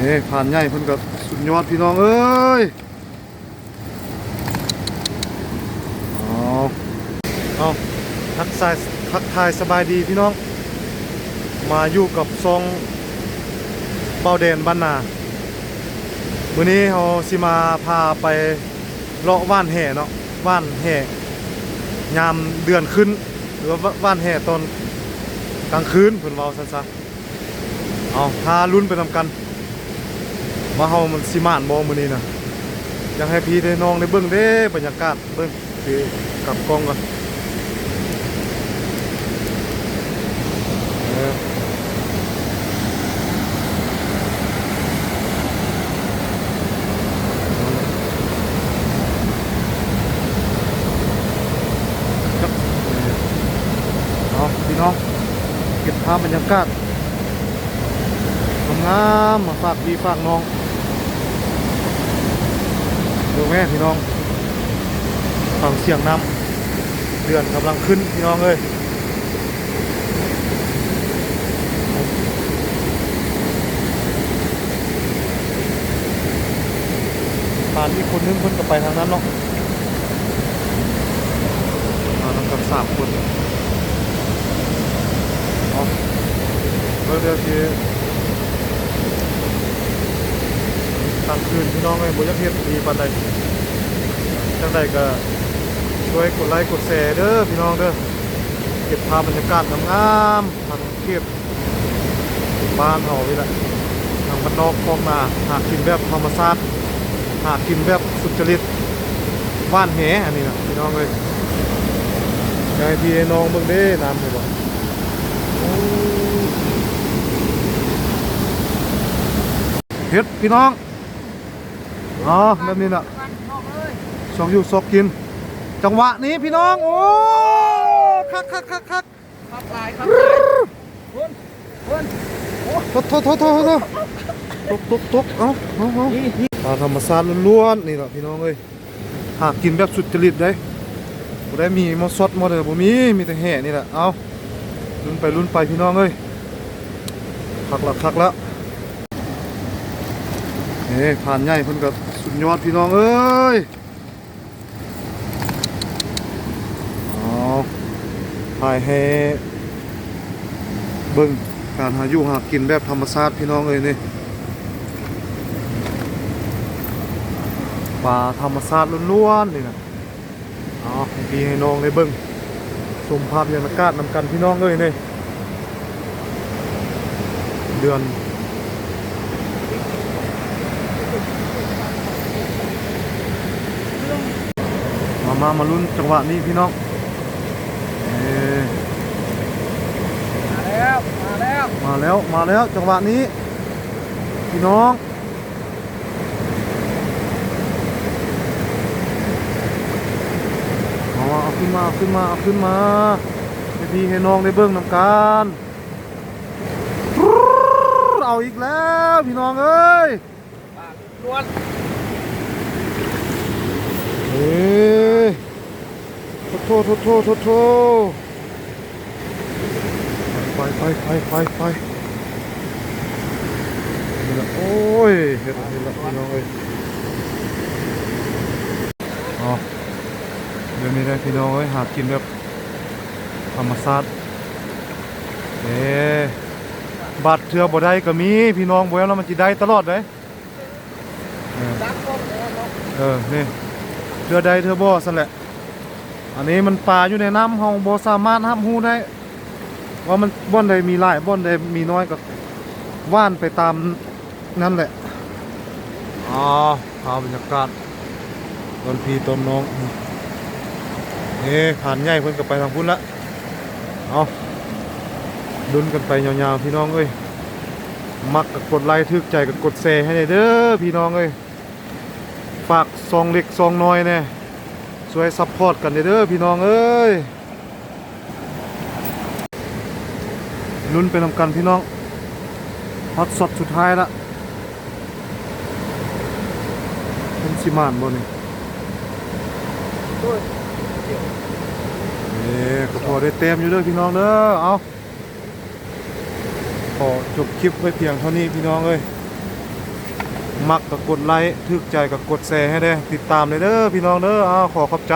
ນີ້ພານໃຫຍ່ເພິ່ນກໍສຸດຍອດພີ່ນ້ອງເອີຍ. ເອົາ ເອົາ ທັກສາຍ ທັກທາຍສະບາຍດີພີ່ນ້ອງ ມາຢູ່ກັບຊ່ອງເບົາແດນບ້ານນາ. ມື້ນີ້ເຮົາຊິມາພາໄປ ເລາະຫວ່ານແຫເນາະ ຫວ່ານແຫຍາມເດືອນຂຶ້ນ ຫຼືວ່າຫວ່ານແຫຕອນກາງຄືນ ເພິ່ນເວົ້າຊັ້ນຊະ. ເອົາ ຖ້າລຸ້ນໄປນຳກັນ ວ່າເຮົາມັນຊິໝານບໍ່ມື້ນີ້ນະ. ຢາກໃຫ້ພີ່ໄດ້ນ້ອງໄດ້ເບິ່ງເດ້ ບັນຍາກາດ ເບິ່ງ ຊິກັບກ້ອງກ່ອນ. ເອີ ເອົາ ພີ່ນ້ອງ ເກັບພາບບັນຍາກາດ ງາມໆ ມາຝາກພີ່ຝາກນ້ອງ ເບິ່ງແມ້ພີ່ນ້ອງ ຟັງສຽງນ້ຳ ເດືອນກຳລັງຂຶ້ນພີ່ນ້ອງເອີຍ. ຜ່ານອີກຄົນໜຶ່ງເພິ່ນກໍໄປທາງນັ້ນເນາະ. ມານຳກັນສາມຄົນເນາະ ເບິ່ງເດີ ຊິກາງຄືນພີ່ນ້ອງເອີຍ ບໍ່ຢາກເຮັດດີປານໃດ. ຈັ່ງໃດກໍຊ່ວຍກົດໄລກົດແຊເດີພີ່ນ້ອງເດີ ເກັບພາບບັນຍາກາດງາມໆ ທາງເຂດ ບ້ານເຮົານີ້ແຫຼະ ທາງບ້ານນອກຄອກນາ ຫາກິນແບບທຳມະຊາດ ຫາກິນແບບສຸດຈະລິດ ຫວ່ານແຫ ອັນນີ້ນະພີ່ນ້ອງເອີຍ. ຢາກໃຫ້ພີ່ໃຫ້ນ້ອງເບິ່ງເດ້ ນ້ຳນີ້ບໍ່ ໂອ້ ເຮັດພີ່ນ້ອງ ອໍ ແບບນີ້ນະ ຊອກຢູ່ຊອກກິນ ຈັງຫວະນີ້ພີ່ນ້ອງ ໂອ້ ຄັກໆໆໆ. ຄັກຫຼາຍ ຄັກຫຼາຍ ພຸ້ນ ພຸ້ນ ໂອ້ ໂທ້ໆໆໆ ຕົກໆໆ ເອົາ ເອົາໆ ນີ້ ນີ້ ປາທຳມະຊາດລ້ວນໆ ນີ້ລະພີ່ນ້ອງເອີຍ ຫາກິນແບບສຸດຈະລິດເດ້ ບໍ່ໄດ້ມີມໍຊັອດມໍເດີ ບໍ່ມີ ມີແຕ່ແຫນີ້ລະ. ເອົາ ລຸ້ນໄປລຸ້ນໄປພີ່ນ້ອງເອີຍ ຄັກລະ ຄັກລະ. ເອີ ພານໃຫຍ່ເພິ່ນກໍສຸດຍອດພີ່ນ້ອງເອີຍ. ເອົາ ຖ່າຍໃຫ້ເບິ່ງການຫາຢູ່ຫາກິນແບບທຳມະຊາດພີ່ນ້ອງເອີຍ ນີ້ ປາທຳມະຊາດລ້ວນໆ ນີ້ນະ. ເອົາ ໃຫ້ພີ່ໃຫ້ນ້ອງໄດ້ເບິ່ງ ຊົມພາບບັນຍາກາດນຳກັນພີ່ນ້ອງເອີຍ ນີ້ ເດືອນ ມາ ມາ ມາລຸ້ນຈັງຫວະນີ້ພີ່ນ້ອງ ເອີ ມາແລ້ວ ມາແລ້ວ ມາແລ້ວ ມາແລ້ວ ຈັງຫວະນີ້ພີ່ນ້ອງ ເອົາ ເອົາຂຶ້ນມາ ເອົາຂຶ້ນມາ ເອົາຂຶ້ນມາ ໃຫ້ພີ່ໃຫ້ນ້ອງໄດ້ເບິ່ງນຳກັນ. ເອົາອີກແລ້ວພີ່ນ້ອງເອີຍ ເອີ ໂທ້ໆໆໆ ໄປໆໆໆ ນີ້ລະ ໂອ້ຍ ເຮັດ ເຮັດລະພີ່ນ້ອງເອີຍ. ອໍ ແບບນີ້ແຫຼະພີ່ນ້ອງເອີຍ ຫາກິນແບບທຳມະຊາດ ເອີ ບາດເທື່ອບໍ່ໄດ້ກໍມີພີ່ນ້ອງ ບໍ່ແມ່ນວ່າມັນຊິໄດ້ຕະຫຼອດເດ້. ເອີ ເອີ ນີ້ ເທື່ອໄດ້ເທື່ອບໍ່ຊັ້ນແຫຼະ. ອັນນີ້ມັນປາຢູ່ໃນນ້ຳ ເຮົາບໍ່ສາມາດຮັບຮູ້ໄດ້ວ່າມັນ ບ່ອນໃດມີຫຼາຍ ບ່ອນໃດມີນ້ອຍ ກໍຫວ່ານໄປຕາມນັ້ນແຫຼະ. ອ້າວ ພາບບັນຍາກາດຕອນພີ່ຕອນນ້ອງ ເອີ ພານໃຫຍ່ເພິ່ນກໍໄປທາງພຸ້ນລະ. ເອົາ ລຸ້ນກັນໄປຍາວໆ ພີ່ນ້ອງເອີຍ ມັກກໍກົດໄລ ຖືກໃຈກໍກົດແຊໃຫ້ແດ່ເດີພີ່ນ້ອງເອີຍ. ຝາກຊ່ອງເລັກຊ່ອງນ້ອຍແດ່ ຊ່ວຍຊັບພອດກັນແດ່ເດີພີ່ນ້ອງເອີຍ. ລຸ້ນໄປນຳກັນພີ່ນ້ອງ ຮອດຊັອດສຸດທ້າຍລະ ເພິ່ນຊິໝານບໍ່ນີ້? ເອີ ກໍພໍໄດ້ແຕ້ມຢູ່ເດີພີ່ນ້ອງເດີ. ເອົາ ຂໍຈົບຄລິບໄວ້ພຽງເທົ່ານີ້ພີ່ນ້ອງເອີຍ. ມັກກໍກົດໄລ້ ຖືກໃຈກໍກົດແຊໃຫ້ແດ່ ຕິດຕາມແດ່ເດີພີ່ນ້ອງເດີ. ອ້າວ ຂໍຂອບໃຈ.